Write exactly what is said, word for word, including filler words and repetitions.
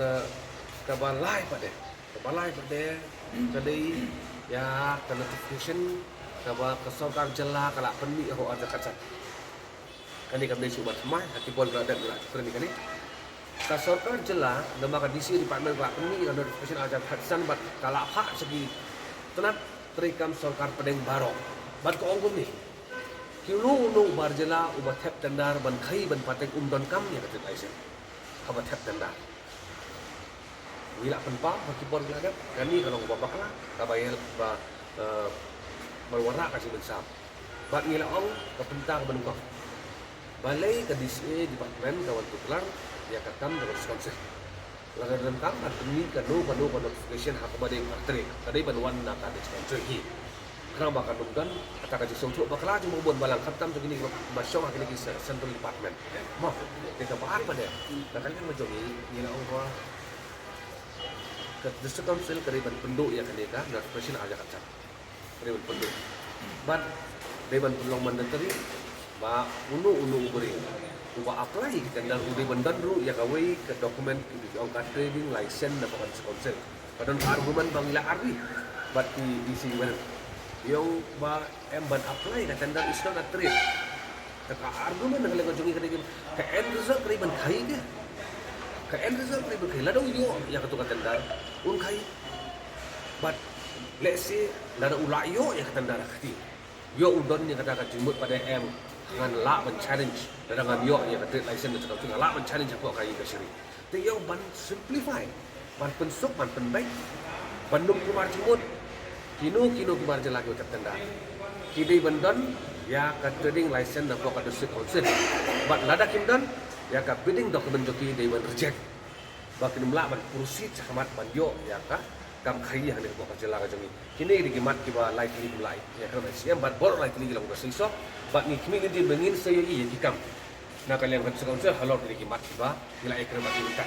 Kaba lai pat de, kaba lai pat de ka dei ïa ka notification kaba ka sorkar jylla ka la pynmih ha u arhajar khatsan. Kane kam dei shu ban thymmai ha ki por ba la dep, ba la training kane. Ka sorkar jylla, namar ka D C A department ka la pynmih ka notification arhajar khatsan bad ka la phah sha ki tnat treikam sorkar pdeng baroh. Bad ka ong kumne, uno uno u bar jylla uba thep tender ban khaïi ban patek um donkam ïa ka trade license haba thep tender. Ngi la pynpaw ha ki por ba la dep, kane ka long kaba bakla, kaba ïa ba, eh, ban wanrah ka jingmynsiem. Bad ngi la ong ka bynta kaba nyngkong. Balei ka D C A department ka wan tuklar ïa ka kam jong ka District Council? Lada donkam ban pynmih kano kano ka notification ha kaba dei ka trei, ka dei ban wan na ka District Council hi. Khnang ba kan ym don kata ka jingsngewthuh bakla jong ba bun balang, khamtam jong kine kiba shong ha kine ki central department. Mo, te kaba ar pat de, na ka liang jong ngi, ngi la ong ba ka District Council ka dei ban pynduh ïa kane ka notification arhajar khatsan. Ka dei ban pynduh. Bad dei ban pynlong mandatory ba uno uno u briew uba apply ïa ki tender u dei ban don ruh ïa kawei ka document kaba ki ong ka trading license na ka District Council. Ka don ka argument ba ngi la argue bad ki D C ban ong ba em ban apply ka tender is not a trade. Te ka argument na ka liang jong ngi ka dei ka end result ka dei ban khaïi ke. Ka end result ka dei ban khaïi. Lada u ïoh ïa kato ka tender un khaïi. But let's say lada u la ïoh ïa ka tender ha kti, ïoh u don ïa kata ka jingmut pat de em, ngan lah ban challenge. Lada ngan ïoh ïa ka trade license na ka District Council ngan lah ban challenge hapoh ka Judiciary. Te ïa ban simplify, ban pynsuk, ban pynbeit, ban ym kulmar jingmut. Kino kino ki bar jylla kiba thep tender ki dei ban don ïa ka trading license na ka District Council. Bad lada kim don, ïa ka bidding document jong ki dei ban reject. Ba kin ym lah ban proceed shakhmat ban ïoh ïa ka kam khaïi hangne hapoh ka jylla ka jong ngi. Kine ki dei ki mat kiba lai tylli ki la ïakren bad C M bad baroh lai tylli ki long kiba shisha. Bad ngi khmih lynti ba ngin sa ïohi ïa ki kam na ka liang ka District Council halor kine ki mat kiba ngi la ïakren bad ki mynta.